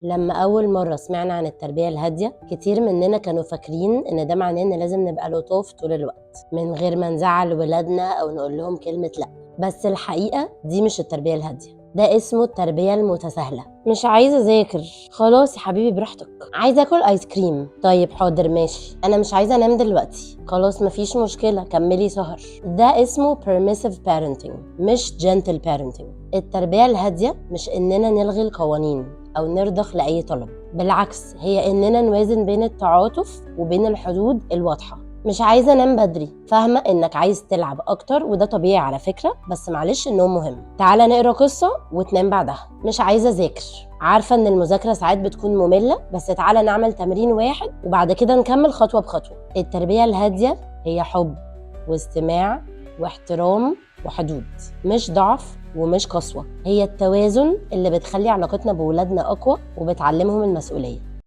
لما أول مرة سمعنا عن التربية الهادية، كتير مننا كانوا فاكرين إن ده معناه إن لازم نبقى لطاف طول الوقت من غير ما نزعل ولادنا أو نقول لهم كلمة لأ. بس الحقيقة دي مش التربية الهادية، ده اسمه التربية المتساهلة. مش عايزة أذاكر، خلاص يا حبيبي براحتك. عايزة أكل آيس كريم، طيب حاضر ماشي. أنا مش عايزة أنام دلوقتي، خلاص مفيش مشكلة كملي سهر. ده اسمه permissive parenting مش gentle parenting. التربية الهادية مش إننا نلغي القوانين أو نرضخ لأي طلب، بالعكس هي إننا نوازن بين التعاطف وبين الحدود الواضحة. مش عايزة أنام بدري، فاهمة إنك عايز تلعب أكتر وده طبيعي على فكرة، بس معلش النوم مهم، تعالى نقرأ قصة وتنام بعدها. مش عايزة أذاكر، عارفة إن المذاكرة ساعات بتكون مملة، بس تعالى نعمل تمرين واحد وبعد كده نكمل خطوة بخطوة. التربية الهادية هي حب واستماع واحترام وحدود، مش ضعف ومش قسوة. هي التوازن اللي بتخلي علاقتنا بولادنا أقوى وبتعلمهم المسؤولية.